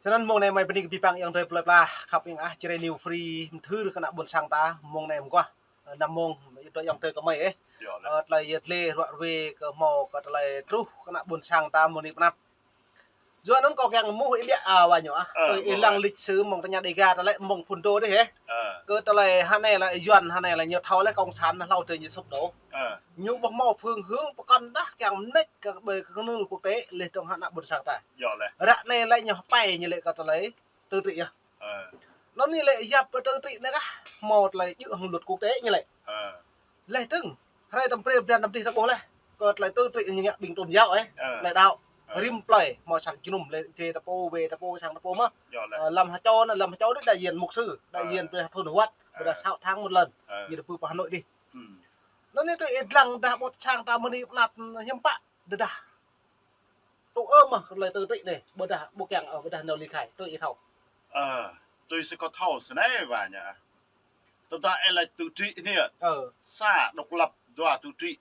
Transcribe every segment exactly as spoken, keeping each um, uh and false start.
Snăn mông anai mơi bơni kơ abih bang ayŏng adơi plei pla khăp hăng ah Jrai New Free mthưr kơ ană ƀuôn sang ta mông anai mơguah. Ơ, năm mông, ơ, ayŏng adơi kơ mơi ih. Yơh lĕ. Ơ, tơlơi yăl dliê ruă ruê kơ hmâo kơ tơlơi truh kơ ană ƀuôn sang ta mơ̆ng anai pơ anăp. Yua anŭn kâo kiăng mŭt ih biă, a, wa ñu ah. Ơ, tui ih lăng lịch sử mơ̆ng tơña Đêga ta lĕ mơ̆ng phŭn dô dih hĕ. Ơ. Kơ tơlơi hơnai lĕ Yuăn hơnai lĕ ñu thâo lĕ cộng sản hlâo tơ ñu sụp đổ. Ơ. Ñu ƀu hmâo phương hướng pơkŏn đah kiăng mơneč kơ ƀơi kơnưl quốc tế leh dơ̆ng hăng ană ƀuôn sang ta. Yơh lĕ. Ră anai lĕ ñu hơpai ñu lĕ kơ tơlơi tự trị yơh. Ơ. Anŭn ñu lĕ yap kơ tự trị anai kah hmâo tơlơi djơ̆ hăng luật quốc tế ñu lĕ. Ơ. Leh dơ̆ng, hrơi tơm prê blan tơm dih ta ƀuh leh. Kơ tơlơi tự trị ñu ngă ƀing tôn giáo ih. Ơ. Tơlơi đăo. Ơ. Rĭm plơi, hmâo sang jơnum, lĕ, dê ta pô, wê ta pô, sang ta pô mơh. Yơh lĕ. Ơ, lăm ha čô anŭn, lăm ha čô đih đại diện mục sư, đại diện ƀơi thôn Huăt, ƀơi đah sáu tháng một lần. Ơ. Ñu ta pơ Hà Nội đih. Ơ. Anŭn ñu tui ih lăng đah ƀuôn sang ta mơ̆ng anai pơ anăp hiam pă, đơđah. Tŭ ơ mơh kơ tơlơi tự trị anai, ƀôdah ƀu kiăng ôh, ƀôdah nao ly khai, tui ih thâo. Ơ, tui si kâo thâo snei wa ñu ah. Tơdah ih laĭ tự trị anai. Ơ. Sa độc lập, dua tự trị.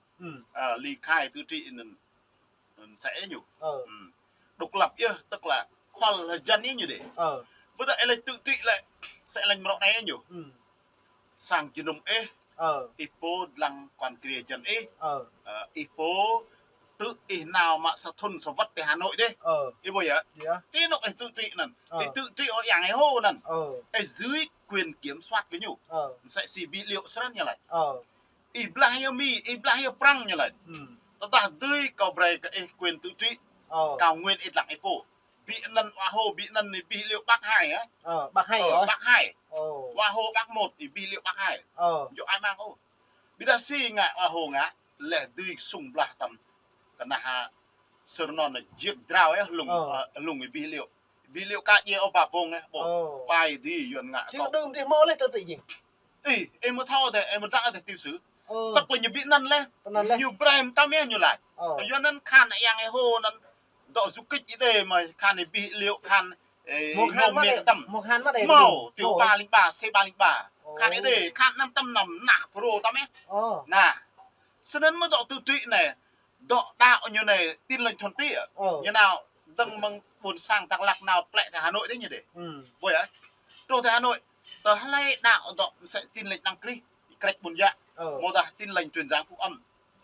Ơ, ly khai tự trị anŭn, anŭn msĕ ñu. Ơ. Độc lập yơh, tức là khual hơjăn ñu dih. Ơ. Ƀôdah ih laĭ tự trị lĕ, msĕ laĭ mrô anai ñu. Sang jơnum ih. Ơ. Ih pô lăng quan kria jăn ih. Ơ. Ơ, ih pô tŭ ih nao mă sa thŭn sa wơ̆t tơ Hà Nội dih. Ơ. Ih ƀuh yơh. Yơh. Ti anŏ ih tự trị anŭn. Ơ. Ih tự trị ôh yang ih hô anŭn. Ơ. Ih dưới quyền kiểm soát kơ ñu. Ơ. Msĕ si bi liu srăn ñu laĭ. Ơ. Ih blah yơh Mi, ih blah yơh Prăng ñu laĭ. Tơdah dưi kâo brơi kơ ih quyền tự trị. Ơ. Cao nguyên ih lăng ih pô. Bi anăn wa hô, bi anăn anai bi liu Bắc hai hă? Ơ, Bắc hai. Ơ, hă? Bắc hai. Ơ. Wa hô Bắc một, anai bi liu Bắc hai. Ơ. Yua ai mang ôh. Ƀôdah si ngă wa hô ngă, leh dưi sung blah tăm. Kơnah ha, sơrnon jiêk drao yơh, lung, ơ, lung anai bi liu. Bi liu kơ djai ôh ba bông yơh, ƀô̆. Ơ. Pai dih Yuăn ngă. Či kâo đưm dih hmâo leh tơlơi tự trị. Ih, ih mơ̆ thâo dih, ih mơ̆ dăng dih tiểu sử. Ơ. Tơl ñu bi anăn leh. Anăn leh. Ñu brơi mơtam yơh ñu laĭ. Ơ. Yua anăn khan yang ih hô anăn dŏ du kích ih đê mơ̆ khan ih bi liu khan, ơ, mơ̆ khan mơ̆ đê, mơ̆ khan mơ̆ đê. Mâo, tiểu ba linh ba, C ba linh ba. Ơ. Khan ih đê, khan anăn tăm năm nah pro tăm yơh. Ơ. Nah. Snăn mơ̆ dŏ tự trị anai, dŏ đăo ñu anai Tin Lành thuần túy. Ơ. Ñu nao dơ̆ng mơ̆ng ƀuôn sang Dak Lak nao plĕ tơ Hà Nội dih ñu dih. Ƀô̆ yơh. Truh tơ Hà Nội, tơlơi đăo dŏ msĕ Tin Lành Đấng Christ, krĕč ƀuôn yă. Ơ. Mơ̆ dah Tin Lành truyền giảng phúc âm.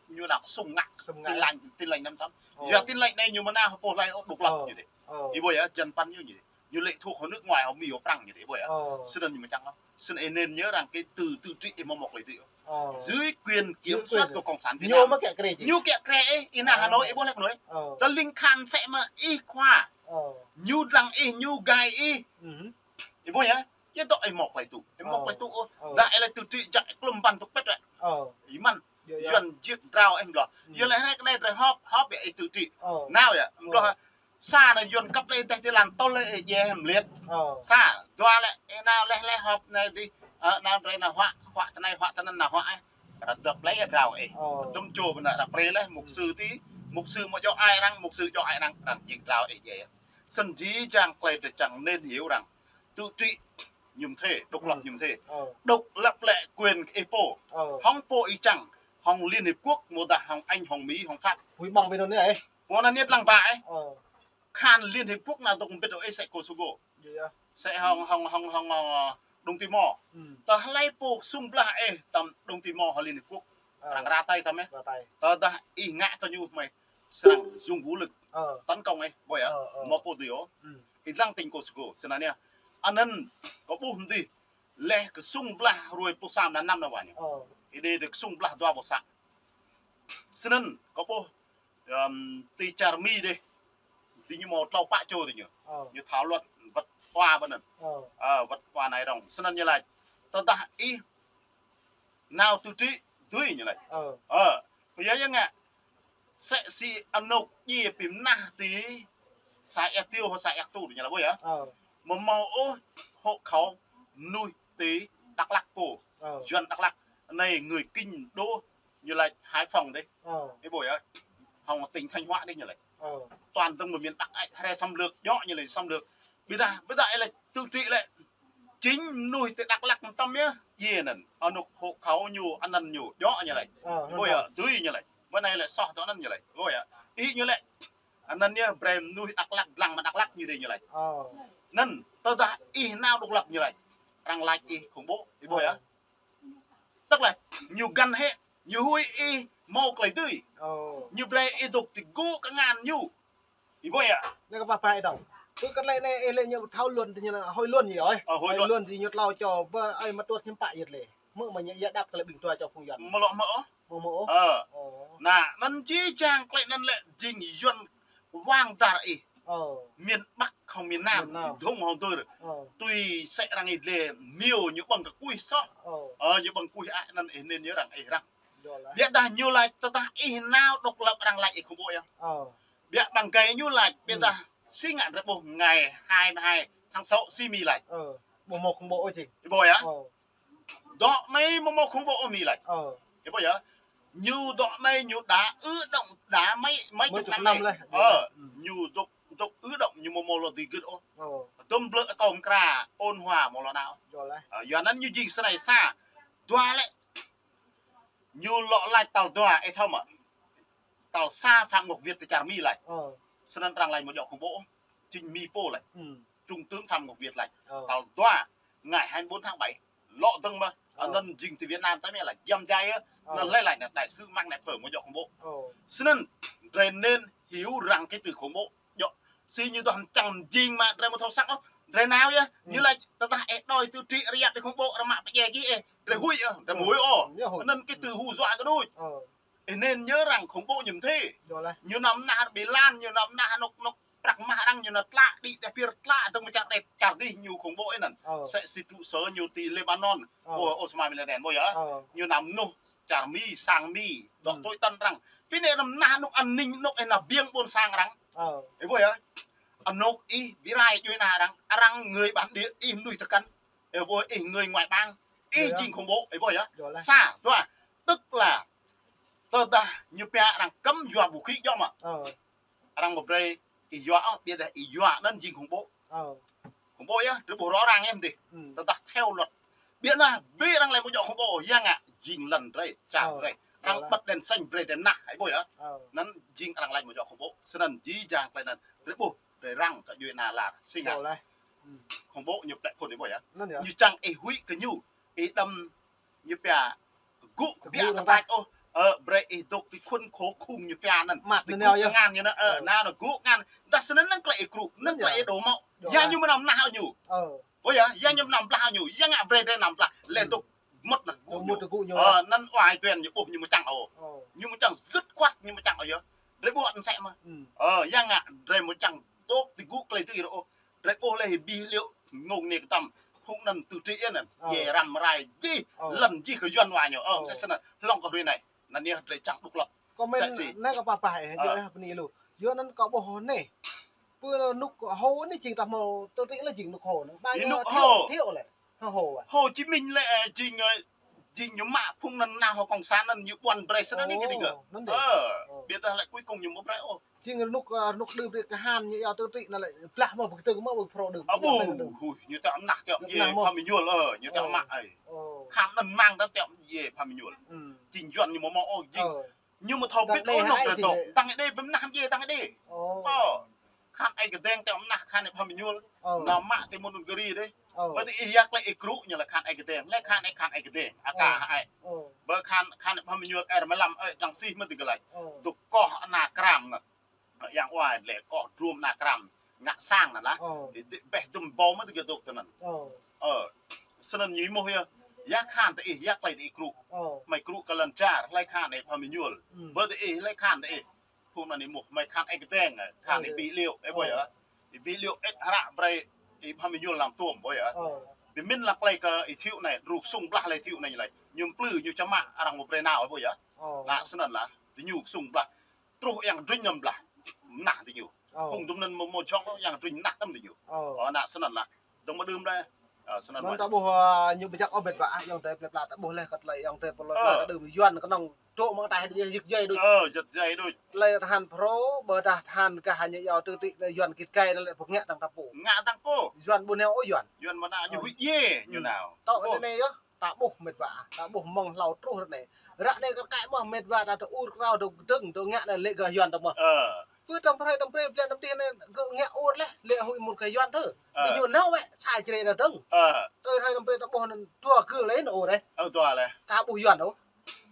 Ñu đăo sung ngă. Sung ngă. Tin Lành, Tin Lành năm tám. Ơ. Yua Tin Lành anai ñu mơ̆ nao hơpô hlai ôh độc lập ñu dih. Ơ. Ih ƀô̆ yơh, dân păn ñu ñu dih. Ñu lĕ thuộc hơnưk ngoai hơmi hơprăng ñu dih, ƀô̆ yơh. Ơ. Snăn ñu mơčăng ôh. Snăn ih nên nhớ rằng cái từ tự trị ih mơ̆ mơ̆ tơlơi tự. Ơ. Dưới quyền kiểm soát của Cộng sản Việt Nam. Ñu mơ̆ kiă kre či. Ñu kiă kre ih, ih nao Hà Nội ih ƀô̆ leh Hà Nội. Ơ. Tơl ling khan msĕ mơ̆ ih khua. Ơ. Ñu lăng ih, ñu gai ih. Ih ƀô̆ yơh. Yơh dŏ ih mơ̆ tơlơi tự. Ih mơ̆ tơlơi tự ôh. Ơ. Dah ih laĭ tự trị jăk ih klŭm ƀăn tŭk pĕt ră. Ơ. Ih măn. Yơh, yơh. Yuăn jiêk drao ih mlŏ. Yơh leh hrơi kơnai drơi họp, họp yơh ih tự trị. Ơ. Nao yơh. Mlŏ. Sa anai Yuăn kăp leh teh ti lan tơl leh ih djai hăm liet. Ơ. Sa, dua lĕ, ih nao leh leh họp anai dih, ơ, nao drơi nao huă, huă tơ anai huă tơ anăn nao huă ih. Kơ ră dŏ plei yơh drao ih. Ơ. Dŭm čô bơnă ră prê leh, mục sư ti, mục sư mơ̆ djŏ ai arăng, mục sư djŏ ai arăng, arăng jiêng drao ih djai yơh. Snăn jih jang tơlơi drơi čang nên hiểu rằng tự trị ñu mơ̆ thê, độc lập ñu mơ̆ thê. Ơ. Độc lập lĕ quyền ih pô. Ơ. Hŏng pô ih čang, hŏng Liên Hiệp Quốc, mơ̆ dah hŏng Anh, hŏng Mỹ, hŏng Pháp. Huĭ ƀơ̆ng ƀing anŭn yơh. Pô anăn ñu lăng ba ih. Ơ. Khan Liên Hiệp Quốc nao dŏ mbĭt ôh ih msĕ Kosovo. Yơh, yơh. Msĕ hŏng, hŏng, hŏng, hŏng, ơ, Đông Timor. Ơ. Tơlơi pô sung blah ih tăm Đông Timor hŏng Liên Hiệp Quốc. Ơ. Arăng ră tay tăm ih. Ră tay. Tơdah ih ngă kơ ñu mơ̆ srăng dùng vũ lực. Ơ. Tấn công ih, ƀô̆ yơh. Ơ, ơ. Mơ̆ pô dưi ôh. Ơ. Ih lăng tỉnh Kosovo, snăn yơh. Anăn, kâo ƀuh mơ̆ dih, leh kơ sung blah hruê pluh sa mlan năm anai wa ñu. Ơ. Ih đê dih kơ sung blah dua boh sang. Snăn, kâo ƀuh, ơ, ti čar Mi dih. Dih ñu mâo tlâo pă čô dih ñu. Ơ. Ñu thảo luận wơ̆t wa ƀơi anăn. Ơ. Ơ, wơ̆t wa anai rŏng. Snăn ñu laĭ. Tơdah ih nao tự trị dưi ñu laĭ. Ơ. Ơ. Ƀô̆ yơh ngă. Msĕ si anôk djai pim nah ti Sa Êa Tiêu hŏng Sa Êa Ktu ñu laĭ ƀô̆ yơh. Ơ. Mơ̆ mâo ôh hộ khẩu mnuih ti Dak Lak pô. Ơ. Yuăn Dak Lak. Anai người Kinh đô ñu laĭ Hải Phòng dih. Ơ. Ih ƀô̆ yơh. Hŏng tỉnh Thanh Hóa dih ñu laĭ. Ơ. Toàn dơ̆ng mơ̆ miền Bắc ih, hrơi xâm lược, djŏ ñu laĭ xâm lược. Ƀôdah, ƀôdah ih laĭ tự trị lĕ. Chính mnuih ti Dak Lak mơtam yơh, djai anăn. Anôk hộ khẩu ñu, anăn ñu, djŏ ñu laĭ. Ơ, ih ƀô̆ yơh, dưi ñu laĭ. Mơ̆ anai lĕ soh tơ anăn ñu laĭ. Ƀô̆ yơh. Ih ñu laĭ. Anŭn yơh brơi mơnuih Dak Lak, lăng mă Dak Lak ñu đei ñu laĭ. Ơ. Anŭn, tơdah ih nao độc lập ñu laĭ. Arăng laĭ ih khủng bố, ih ƀuh yơh. Tức là ñu găn hĕ, ñu huĭ ih hmâo tơlơi dưi. Ơ. Ñu brơi ih dŏ tơgŭ kơ ngăn ñu. Ih ƀuh yơh. Anai kơ pah pah ih dŏng. Tui kơ tơlơi anai ih lĕ ñu thảo luận tơ ñu là hội luận gì rồi. Ơ, hội luận. Hội luận gì ñu tlao čô, ƀơ ai mă tuăt hiam pă yơh lĕ. Mơ̆ mă ñu yă đăp kơ lĕ ƀing tua čô phung Yuan. Mơ̆ lŏ mơ̆ ôh. Mơ̆ mơ̆ ôh. Ơ. Ơ. Anŭn, anŭn či čang tơlơi anŭn lĕ jing Yuan wang dar ih. Ơ. Miền Bắc hŏng miền Nam, miền Nam. Dŏng hŏng dơr. Ơ. Tui sĕ arăng ih lĕ miêu ñu ƀơ̆ng kơ kuih soh. Ơ. Ơ, ñu ƀơ̆ng kuih ai anŭn ih nên ñu arăng ih răng. Yơh lah. Biă dah ñu laĭ tơdah ih nao độc lập arăng laĭ ih khủng bố yơh. Ơ. Biă ƀăng gai ñu laĭ, biă dah si ngă drơi ƀuh ngày hai mươi hai tháng sáu si Mi laĭ. Ơ. Ƀu hmâo khủng bố ôh jing. Ih ƀuh yơh. Ơ. Dŏ anai mơ̆ hmâo khủng bố ôh Mi laĭ. Ơ. Ih ƀuh yơh. Ñu dŏ anai ñu đã ư động đã mấy, mấy chục năm rồi. Ơ, ñu dŏ, dŏ ư động ñu mơ̆ hmâo lŏ dưi gưt ôh. Ơ. Dŏm blơ̆ akŏm kra ôn hòa mơ̆ lŏ nao. Yơh lah. Ơ, yua anŭn ñu jing sơrai sa. Dua lĕ ñu lŏ laĭ tal dua, ih thâo mơ̆? Tal sa Phạm Ngọc Việt tơ čar Mi laĭ. Ơ. Snăn arăng laĭ mơ̆ djŏ khủng bố. Jing Mi pô laĭ. Trung tướng Phạm Ngọc Việt laĭ. Ơ. Tal dua, ngày hai mươi bốn tháng bảy. Lŏ dơ̆ng mơ̆. Ơ. Anŭn jing tơ Việt Nam ta mơ̆ laĭ giam jai yơh. Ơ. Anŭn laĭ laĭ anai đại sứ mang anai phơ mơ̆ djŏ khủng bố. Ơ. Snăn, drơi nên hiểu rằng cái từ khủng bố. Djŏ. Si ñu dŏ hăm čang jing mă drơi mơ̆ thâo săng ôh. Drơi nao yơh. Ñu laĭ tơdah ih đòi tự trị rơyap đĭ khủng bố, arăng mă pơdjai gih ih. Drơi huĭ yơh, drơi mơ̆ huĭ ôh. Anŭn cái từ hù dọa kơ đuč. Ơ. Ih nên nhớ rằng khủng bố ñu mơ̆ thê. Yơh lah. Ñu nao mơnah ƀơi lan, ñu nao mơnah anŏ, anŏ prăk mah arăng, ñu nao tlă, đĭ tơ pir tlă, dơ̆ng mơ̆ čar đe, čar dih ñu khủng bố ih anŭn. Ơ. Sĕ si trụ sở ñu ti Lebanon. Ơ. Ơ, Osama bin Laden, ƀuh yơh. Ơ. Ñu nao mơnuh čar Mi, sang Mi, dŏ tui tăn arăng. Pi anai nao mơnah anŏ an ninh, anŏ ih nao biêng ƀôn sang arăng. Ơ. Ih ƀuh yơh. Anŏ ih bi rai djuai ania arăng, arăng người bản địa, ih mơnuih tơkăn. Ih ƀuh ih người ngoại bang. Ih jing khủng bố, ih ƀuh yơh. Yơh lah. Sa, dua. Tức là tơdah ñu pia arăng cấm yua vũ khí djŏ mơ̆. Ơ. Arăng mơ̆ brơi ih yua ôh, biă dah ih yua anŭn jing khủng bố. Ơ. Khủng bố yơh, drơi ƀuh rõ ràng yơh mơ̆ dih. Tơdah theo luật. Biă dah ƀing arăng laĭ mơ̆ djŏ khủng bố, yang ngă jing lŏn drơi, čar drơi. Arăng bật đèn xanh brơi đèn nah, ih ƀuh yơh. Ơ. Anŭn jing arăng laĭ mơ̆ djŏ khủng bố. Snăn jih jang tơlơi anŭn. Drơi ƀuh, drơi răng kơ djuai ania lar. Si ngă. Khủng bố ñu plĕ phŭn ih ƀuh yơh. Anŭn yơh. Ñu čang ih huĭ kơ ñu. Ih đăm ñu pia gŭ biă tơpač ôh. Ơ, brơi ih dŏ ti khuôn khổ khung ñu pia anŭn. Mă ti anŭn gŭ yơh. Ngăn ñu anŭn, ơ, nao anŭn gŭ ngăn. Dah snăn anŭn tơlơi ih krŭ, anŭn tơlơi ih đôč mơ̆. Yua ñu mơnam nah ñu. Ơ. Ơ yơh, yua ñu mơnam blah ñu. Yua ngă brơi drơi mơnam blah. Lĕ dŏ mŭt anŭn gŭ ñu. Mŭt gŭ ñu. Ơ, anŭn oai tuyên ñu ƀuh ñu mơčang ôh. Ơ. Ñu mơčang dứt khoát ñu mơčang ôh yơh. Drơi ƀuh anŭn sĕ mơ̆. Ơ, yua ngă drơi mơčang dŏ ti gŭ tơlơi tui ôh. Drơi ƀuh lĕ ih bi liu ngông nê kơtăm. Phung anŭn tự trị anŭn. Ơ. Djai răm rai jih. Ơ. Lŏn jih kơ Yuan wa ñu. Ơ, mơ̆ sĕ snăn. Hlŏng kơ hrơi anai. Anŭn yơh drơi čang độc lập. Kâo mĭn anai kâo pah pah ih, ơ, jing ih bơni lu. Yua anŭn kâo ƀuh anai. Pơ anŭn anŏ Hồ anai jing tah mơ̆ tự trị lĕ jing anŏ Hồ anŭn. Ƀing anŏ Hồ. Thiu lĕ. Hă Hồ. Hồ Chí Minh lĕ, ơ, jing, ơ, jing ñu mă phung anŭn nao hŏ cộng sản anŭn ñu ƀuăn brơi snăn anai kơ digơ̆. Ơ, biă dah lĕ cuối cùng ñu mơ̆ brơi ôh. Jing anŏ, ơ, anŏ đưm brơi kơ khan ñu yua tự trị anŭn lĕ blah mơ̆ ƀu kơtơ̆ng mơ̆ ƀu phrâo đưm. Ƀu, hui, ñu tơm nah tơm djai Pha Mi Nhuôl, ơ, ñu tơm mă ai. Khan anŭn mang tơm djai Pha Mi Nhuôl. Jing Yuan ñu mơ̆ mơ̆ ôh, jing. Ñu mơ̆ thâo bĭt ôh anŏ drơi dŏ. Tăng ih đe ƀơm nah djai tăng ih đe. Ơ. Khan ai kơdeng tơm nah khan ih Pha Mi Nhuôl. Ơ. Nao mă ti mơnun gơri dih. Ơ. Ƀơ ti ih yua tơlơi ih krŭ ñu lĕ khan ai kơdeng. Lĕ khan ai khan ai kơdeng. Aka ai. Ơ. Ƀơ khan, khan ih Pha Mi Nhuôl ơ mlam ơ dăng sih mơ̆ ti gơlai. Ơ. Dŏ koh ană kram ngă. Yang oai lĕ koh drum ană kram. Ngă sang anŭn lah. Ơ. Ih dih ƀeh dŭm ƀâo mơ̆ ti gơ̆ dŏ tơ anŭn. Ơ. Ơ. Snăn ñu mơ̆ yơh. Yua khan tơ ih, yua tơlơi tơ ih krŭ. Ơ. Mơi krŭ kơ lŏn čar, lĕ khan ih Pha Mi Nhuôl. Ƀơ ti ih, lĕ khan tơ ih. Phung anŭn ih mơ̆, mơi khan ai kơdeng, khan ih bi liu, ih ƀuh yơh. Ih bi liu ih hră brơi, ih Pha Mi Nhuôl lăm tuôm, ƀuh yơh. Ơ. Bi mĭn lăk lĕ kơ ih Thiu anai, druk sung blah lĕ Thiu anai lĕ. Ñu plư, ñu čang mă, arăng mơ̆ brơi nao, ƀuh yơh. Ơ. Lah snăn lah, ti ñu sung blah. Truh yang dring nao blah. Mơnah ti ñu. Ơ. Phung dŭm anŭn mơ̆ mơ̆ čŏng yang dring mơnah tơm ti ñu. Ơ. Ơ, ană snăn lah. Dơ̆ng mơ̆ đưm đe. Ơ, snăn mơ̆n. Mơ̆n ta ƀuh, ơ, ñu ƀu jak ôh met wa, ayŏng adơi plơi pla ta ƀuh lĕ kơ tơlơi ayŏng adơi plơi pla ta đưm Yuan kơnơ̆ng dŏ mơ̆ng ta yơk djai đôč. Ơ, yơk djai đôč. Tơlơi tơhan phrâo, ƀơ dah tơhan kah ñu yua tự trị anŭn Yuan git gai anŭn lĕ ƀu ngă tăng ta pô. Ngă tăng pô. Yuan ƀu nao ôh Yuan. Yuan mơ̆ nao ñu huĭ djai ñu nao. Tŏ anai anai yơh. Ta ƀuh met wa, ta ƀuh mơ̆ng hlâo truh ră anai. Ră anai kơ kăi mơ̆ met wa ta tơ ur krao tơ dơ̆ng tơ ngă anŭn lĕ gah Yuan ta mơ̆. Ơ. Pơ tơm hrơi tơm pre, blan tơm tih anai, gơ̆ ngă ur leh, lĕ huĭ mŭt kơ Yuan tơ. Ơ. Ƀing ñu nao wĕ, sa jrê đa dơ̆ng. Ơ. Tơ hrơi tơm pre tơm ƀuh anŭn dua gơ̆ lĕ nao ur đeh. Ơ, dua lĕ. Ka ƀuh Yuan ôh.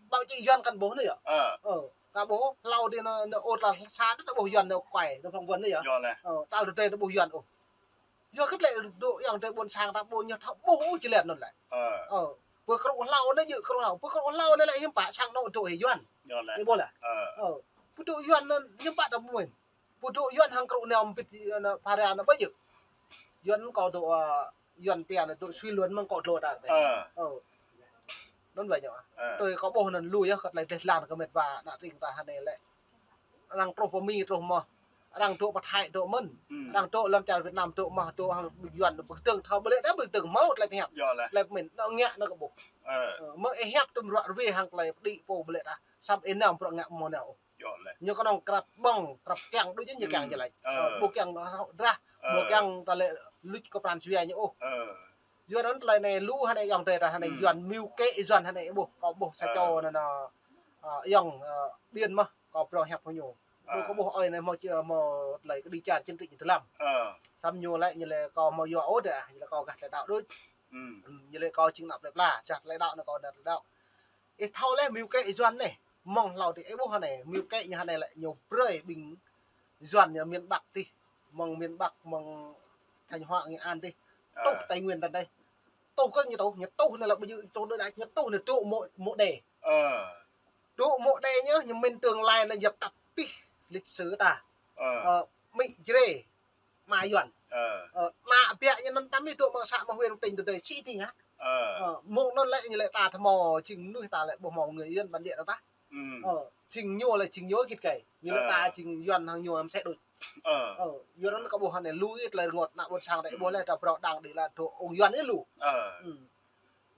Báo chí Yuan kăn ƀuh anai yơh. Ơ. Ơ, ka ƀuh ôh, hlâo dih nao, nao ur tơl sa tơ ta ƀuh Yuan nao kuai, nao phỏng vấn anai yơh. Yơh lĕ. Ơ, tơl tơ dih ta ƀuh Yuan ôh. Yua kơ tơlơi dŏ ayŏng adơi ƀôn sang ta ƀuh ñu thâo ƀuh ôh či lĕ anŭn lĕ. Ơ. Ơ, pơ krŭ hlâo anai djơ̆ krŭ hlâo. Pơ krŭ hlâo anai lĕ hiư̆m pă sang anŏ dŏ hĭ Yuan. Yơh lĕ. Ih ƀuh lĕ. Ơ. Ơ, pơ dŏ Yuan anŭn hiư̆m pă ta ƀuh mơ̆n. Pơ dŏ Yuan hăng krŭ nao mbĭt, ơ, phara anai ƀu djơ̆. Yuan kâo dŏ, ơ, Yuan pia anai dŏ suy luận mơ̆ng kâo dlô ta. Ơ. Ơ. Anŭn wĕ ñu. Ơ. Tui kâo ƀuh anŭn lu yơh, kơ tơlơi dleh dlan kơ met wa ană tring ta hơnai lĕ. Arăng truh pơ Mi truh mơ̆n. Arăng dŏ pơ Thái dŏ mơ̆n. Hmm. Arăng dŏ lŏn čar Việt Nam dŏ mơ̆n, dŏ hăng ƀing Yuan ƀu kơdơ̆ng thâo ƀu lĕ đa ƀu kơdơ̆ng hmâo tơlơi pơhiăp. Yơh lĕ. Tơlơi pơmĭn, anŏ ngă anŭn kơ ƀuh. Ơ. Ơ, mơ̆ng ih hiăp tơm ruă rơwe hăng tơlơi pơđĭ pô ƀu lĕ đa. Samơ̆ ih nao bruă ngă mơ̆ nao. Yơh lĕ. Ñu kơnơ̆ng krăp ƀơ̆ng, krăp kiăng, đôč ñu kiăng jơlan. Ơ. Ơ, ƀu kiăng drah, ƀu kiăng tơlơi luč kơ pran jua ñu ôh. Ơ. Yuan anŭn tơlơi anai lu hơnai ayŏng adơi ta hơnai Yuan mơ̆ng kơ Yuan hơnai ƀuh, kâo ƀuh sa čô anŭn, ơ, ayŏng, ơ, Biên mơ̆n, kâo phrâo hiăp hăng ñu. Ơ. Ƀuh kâo ƀuh ơi anai hmâo či, hmâo tơlơi kơđi čar chính trị ñu tơlăm. Ơ. Samơ̆ ñu lĕ, ñu lĕ kâo hmâo yua ôh đa, ñu lĕ kâo gah tơlơi đaŏ đôč. Hmm. Hmm, ñu lĕ kâo jing ană plơi pla, čah tơlơi đaŏ anai kâo ană tơlơi đaŏ. Ih thâo lĕ mơ̆ng kơ Yuan anai, mơ̆ng hlâo dih ih ƀuh anai, mơ̆ng kơ ñu hơnai lĕ ñu brơi ƀing Yuan ñu miền Bắc dih, mơ̆ng miền Bắc, mơ̆ng Thanh Hóa, Nghệ An dih. Ơ. Tuh Tây Nguyên ta anai. Tuh kơ ñu tuh, ñu tuh anai lĕ ƀu djơ̆ tuh đôč đa, ñu tuh anai dŏ mơ̆, mơ̆ đe. Ơ. Dŏ mơ̆ đe ñu, ñu mĭn tương lai anai djăp tăt pih lịch sử ta. Ơ. Ơ, mĭ jrê, ama Yuan. Ơ. Ơ, ană ƀiă ñu anŭn tăm ih dŏ mơ̆ng xã mơ̆ng huyện tỉnh tơ dih, či tĭng hă. Ơ. Ơ, mơ̆ng anŭn lĕ ñu lĕ ta thâo mơ̆, jing mơnuih ta lĕ ƀu hmâo người Yuan bản địa ta. Hmm. Ơ, jing ñu lĕ jing ñu kit kơi. Ñu lĕ ta jing Yuan hăng ñu mơsĕ đôč. Ơ. Ơ, Yuan anŭn kâo ƀuh hơnai lu ih tơlơi rơngot ană ƀôn sang ta ih ƀuh lĕ ta phrâo đang đĭ lĕ dŏ ung Yuan ih lu. Ơ. Hmm.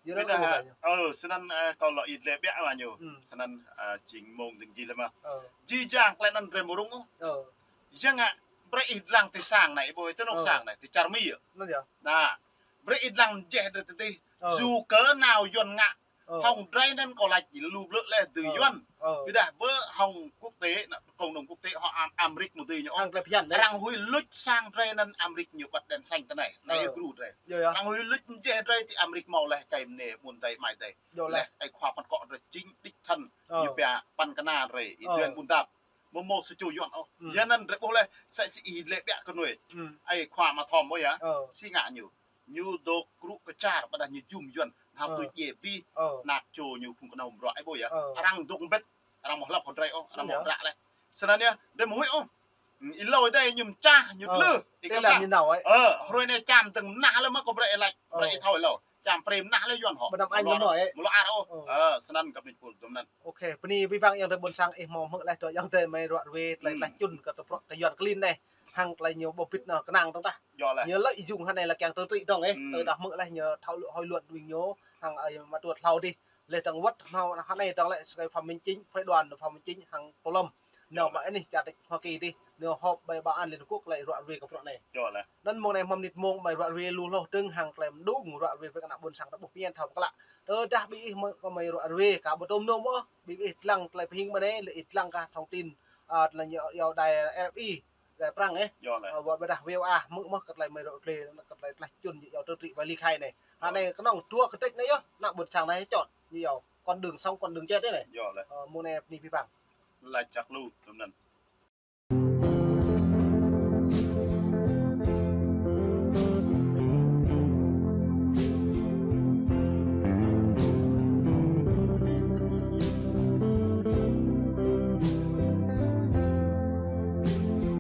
Yuan anŭn kâo ƀuh hơnai. Ơ, snăn, ơ, kâo lŏ ih lĕ biă wa ñu. Hmm. Snăn, ơ, jing mơ̆ng dơ̆ng jih lĕ mơ̆n. Ơ. Jih jang tơlơi anŭn brơi mơ̆ rŭng ôh. Ơ. Jing ngă brơi ih dlăng ti sang anai, ih ƀuh ti anŏ sang anai, ti čar Mi yơh. Anŭn yơh. Anai. Brơi ih dlăng jĕ drơi tơdơi. Ơ. Yua kơ nao Yuan ngă. Ơ. Hŏng drơi anŭn kâo laĭ lu blư̆ lĕ dư Yuan. Ơ. Ƀiădah ƀơi hŏng quốc tế, ană cộng đồng quốc tế hŏ Am-, Amrik mơ̆ dư ñu ôh. Hăng tơlơi phiăn đeh. Arăng huĭ luč sang drơi anŭn Amrik ñu bật đèn xanh tơ anai. Anai yơh gru drơi. Yơh yơh. Arăng huĭ luč jĕ drơi ti Amrik hmâo lĕ kơi mơnê mơ̆n dơi mai dơi. Yơh lĕ. Lĕ ai khua păn kŏ drơi chính đích thân. Ơ. Ñu pia păn kơna drơi. Ih dơn ƀun dap. Mơ̆ mơ̆ sa čô Yuan ôh. Hmm. Yua anŭn drơi ƀuh lĕ, sa si ih lĕ biă kơ nuê. Hmm. Ai khua mă thom ƀuh yơh. Ơ. Si ngă ñu. Ñu dŏ krŭ kơ čar, ƀiădah ñu jum Yuan, hăng tui djai bi, nak čô ñu phung kơnơ̆ng bruă, ih ƀuh yơh. Ơ. Arăng dŏ mbĭt, arăng mơ̆ hlăp hơdrơi ôh, arăng mơ̆ ră lĕ. Snăn yơh, drơi mơ̆ huĭ ôh. Ih lơi dih ñu mčah, ñu tlưh, ih kơplah. Ơ, hrơi anai čam dơ̆ng mơnah lĕ mơ̆ kâo brơi ih laĭ, brơi ih thâo ih lơi. Čam brơi mơnah lĕ Yuan hŏ. Mơnam ai mơnam mơnam ai. Mlŏ ar ôh. Ơ. Ơ, snăn găp ƀing pul dŭm anŭn. Ôkê, bơni abih bang ayŏng adơi ƀôn sang ih hmâo hmư̆ leh dŏ ayŏng adơi mơi ruă rơwe tơlơi tlaih čun kơ tơprŏ tơ Yuan klin anai. Hăng tơlơi ñu ƀu bĭt nao kơnang dơ̆ng tah. Yơh lĕ. Ñu lĕ ih jung hơnai lĕ kiăng tơtrĭ dơ̆ng ih. Hmm. Tơdah hmư̆ leh ñu thâo lŭ hơi luận ƀing ñu hăng ai mă tuăt hlâo dih. Leh dơ̆ng wơ̆t hmâo hơnai dơ̆ng lĕ sơkai pham minh chính, phái đoàn pham minh chính hăng pô lŏm. Yơh. Nao ƀă anih čar Hoa Kỳ dih. Nao họp ƀơi Bảo an Liên Hợp Quốc lĕ ruă rơwe kơ prŏ anai. Yơh lĕ. Anŭn mơ̆ng anai hmâo mơnit mơ̆ng ƀai ruă rơwe lu hloh dơ̆ng hăng tơlơi mơđung ruă rơwe ƀing ană ƀôn sang ta ƀuh pơmĭn thâo pơklă. Tơdah ƀing ih mơ̆ kơ mơi ruă rơwe ka ƀu tơm nôm ôh, ƀing ih dlăng tơlơi pơhing mơ̆ anai, lĕ ih dlăng kơ thông tin, a, tơlơi ñu iâu đài R F I, đài Prăng ih. Yơh lĕ. A, ƀôdah V O A, hmư̆ mơ̆ kơ tơlơi mơi ruă rơwe, kơ tơlơi tlaih čun ñu iâu tơtrĭ ƀai ly khai anai. Hơnai kơnơ̆ng dua kơtrĭ anai yơh, ană ƀôn sang anai čŏt, ñu iâu con đường sống, con đường chết anai. Yơh lĕ. Ơ, mơ̆ng anai bơni abih bang. Laĭ čăk lu, tơm anŭn.